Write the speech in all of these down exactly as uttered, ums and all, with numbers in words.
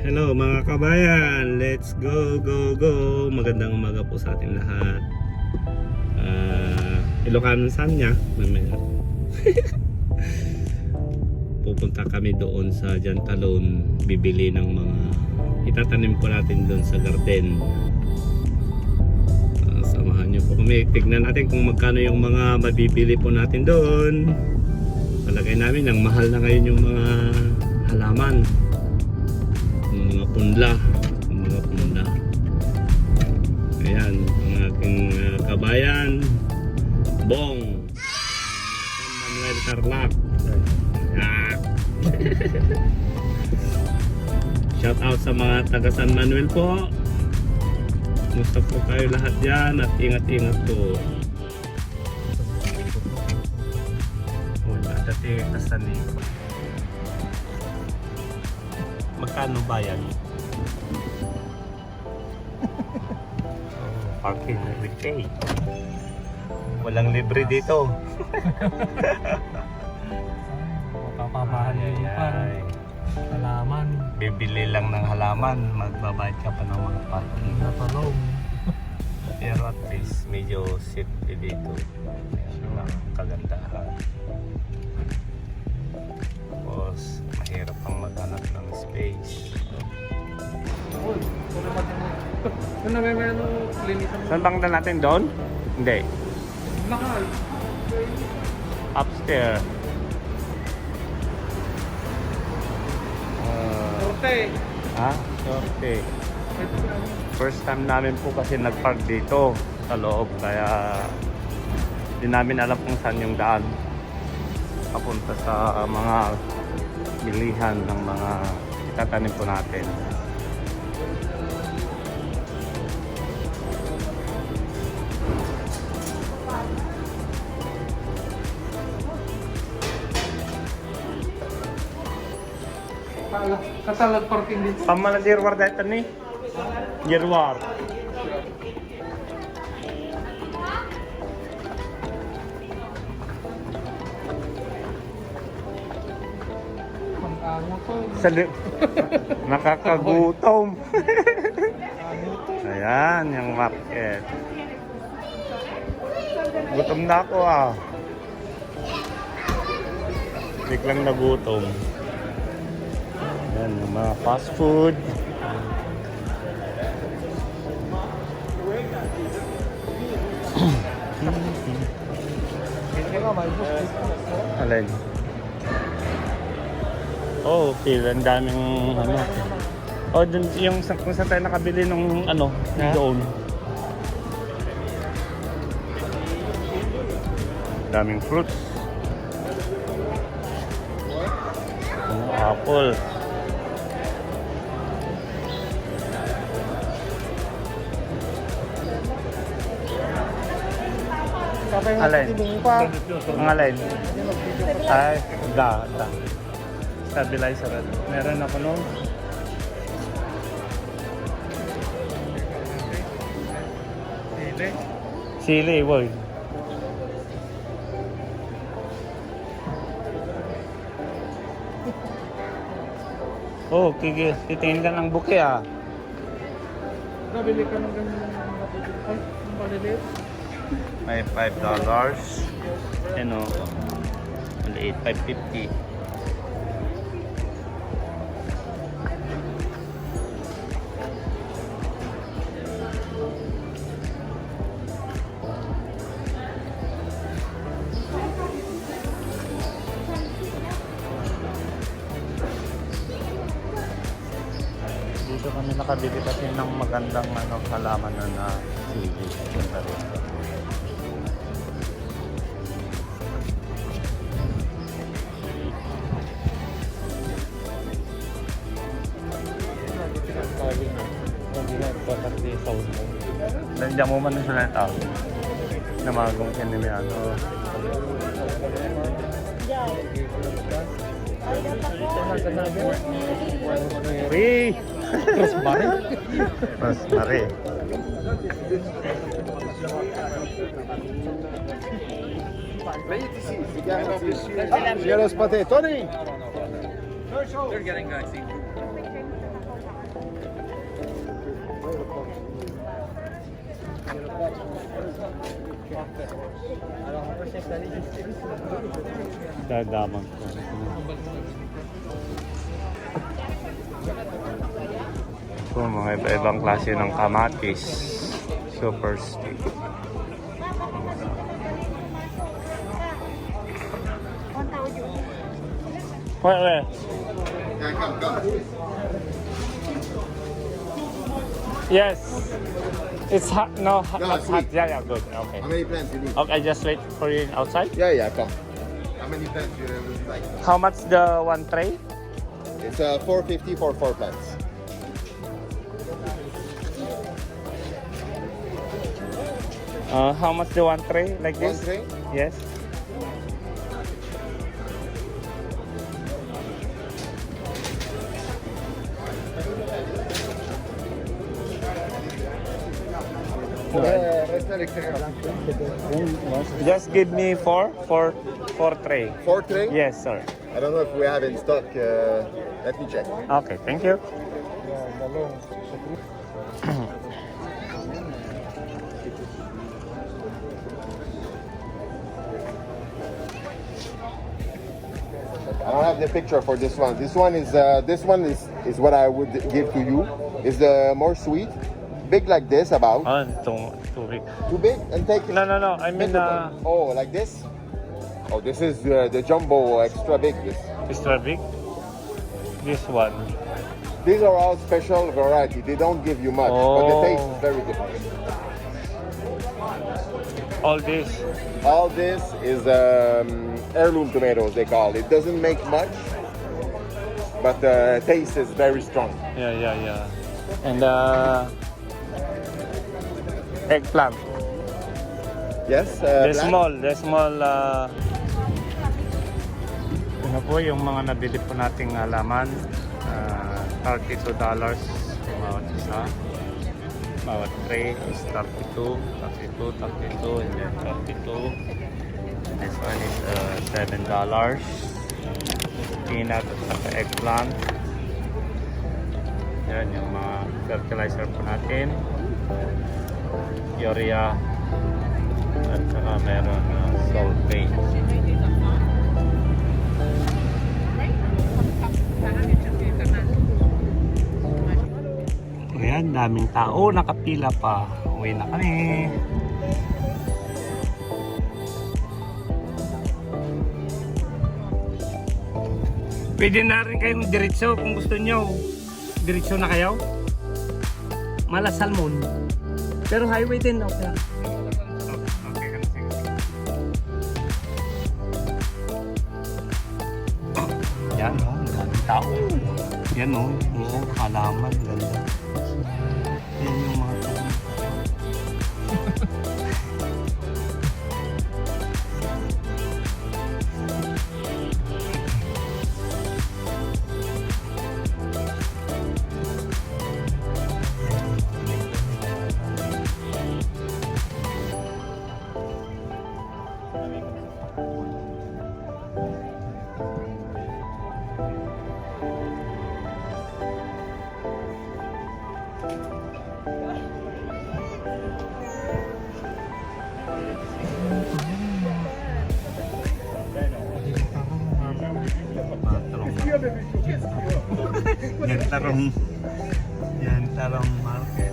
Hello mga kabayan, let's go, go, go. Magandang umaga po sa ating lahat. Ah, Ilocano saan niya? Mamaya. Pupunta kami doon sa Jantalon, bibili ng mga itatanim po natin doon sa garden. Ah, samahan niyo po kami. Tignan natin kung magkano yung mga mabibili po natin doon. Palagay namin, ang mahal na ngayon yung mga halaman. Yung mga punla. Yung mga punla. Ayan, ang aking, ah, kabayan, Bong. Manuel Tarlac. Ah. Shout out sa mga taga San Manuel po. Kumusta po kayo lahat dyan? At ingat-ingat po. Wala, dati kasanay ko. Magkano bayad? Oh, parking with pay. Walang libre dito. Mapapamahal Ay, yung ay, pan. Ay. Halaman. Bibili lang ng halaman, magbabayad ka pa ng mga parking. Natalong. Pero at least, medyo safety dito. Ayan, ang kagandahan. Tapos, mahirap pang maghanap ng space. Uy, puro mati mo. Ano na may, may ano, linisan mo? Saan bang daan natin doon? Hindi. Mahal. Upstairs. Ah. Norte. Ha? Norte. Ito na. First time namin po kasi nag-park dito sa loob, kaya di namin alam kung saan yung daan papunta sa mga bilihan ng mga itatanim po natin. Katalag parking dito. Pamana Gerwar dahil ni Gerwar. Ang angot to. Sa li-, nakakagutom. Angot to. Ayan, yung market. Gutom na ako, ah. Biglang nagutom. Ayan, yung mga fast food. Alin? Oh, okay. Ang daming ano. Oh, dun, yung sa, kung saan tayo nakabili nung ano, Ha? doon. Daming fruits. Yung apple. Alin? Ang alin? Ay, da, da. Stabilizer. Meron ako nung Sili. Sili, boy. Oh, kiki-, titingin ka ng buki, ah. Nabili ka ng ganyan ng mga puti. Ay, ang maliliit. May five dollars. Ano? Maliit, five fifty. Dito kami nakabili kasi ng magandang, ano, halaman na, na sili. Ganda rin. Nandiyan mo man sa net out. Namagong ka ni ano. Rosemary. Rosemary. Rosemary. Signora Spate, Tony! They're getting, uh, seafood. Dadamag ko. Ito, mga iba-ibang klase ng kamatis. Super sweet. Where, where? Yeah, come, come. Yes. It's hot. No, hot, no, not hot. Yeah, yeah, good. Okay. How many plants you need? Okay, just wait for you outside. Yeah, yeah, come. How many plants you would like? How much the one tray? It's uh, four fifty for four plants. Uh, how much the one tray like this? One tray? Yes. Just give me four, four, four tray. Four tray? Yes, sir. I don't know if we have in stock. Uh, let me check. Okay, thank you. I don't have the picture for this one. This one is uh, this one is is what I would give to you. Is the more sweet, big like this about. Ah, too, too big. Too big and take it. No, no, no. I mean, uh, oh, like this. Oh, this is uh, the jumbo extra big. This extra big. This one. These are all special variety. They don't give you much, but the taste is very different. All this. All this is um, heirloom tomatoes, they call it. It doesn't make much, but the taste is very strong. Yeah, yeah, yeah. And uh, eggplant. Yes, uh, the plant. Small, the small. Uh, ano po yung mga nabili po nating halaman? Uh, thirty-two dollars bawat isa. Bawat tray is thirty-two, thirty-two, thirty-two, and then thirty-two. This one is uh, seven dollars. Peanut at saka eggplant. Yan yung mga fertilizer po natin. Urea at saka meron na sulfate. Ayan, daming tao, nakapila pa. Uwi na kami. Pwede na rin kayong diretso kung gusto nyo. Diretso na kayo. Mala Salmon. Pero highway din, okay lang. Okay ka na, sige. Yan, oh, ang daming tao. Yan, oh, oh, halaman, ganda. Yan yung mga Yan tarong, yan tarong market.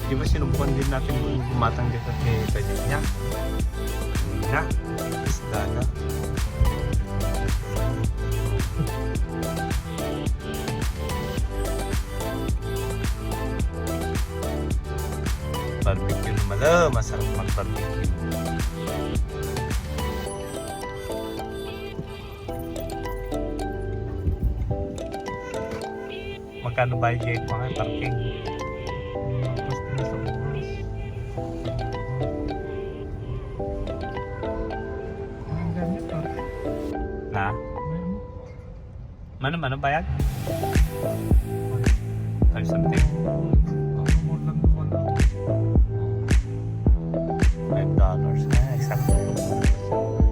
Di ba sinubukan din natin kung gumatang dito kay Kanya? Na, isda na. Barbecue naman. Ah, masarap mag-barbecue. Magkano bayad yung mga parking? Ang gamit pa. Na? Mano, mano bayad? Five something. Five dollars. Ah, exactly.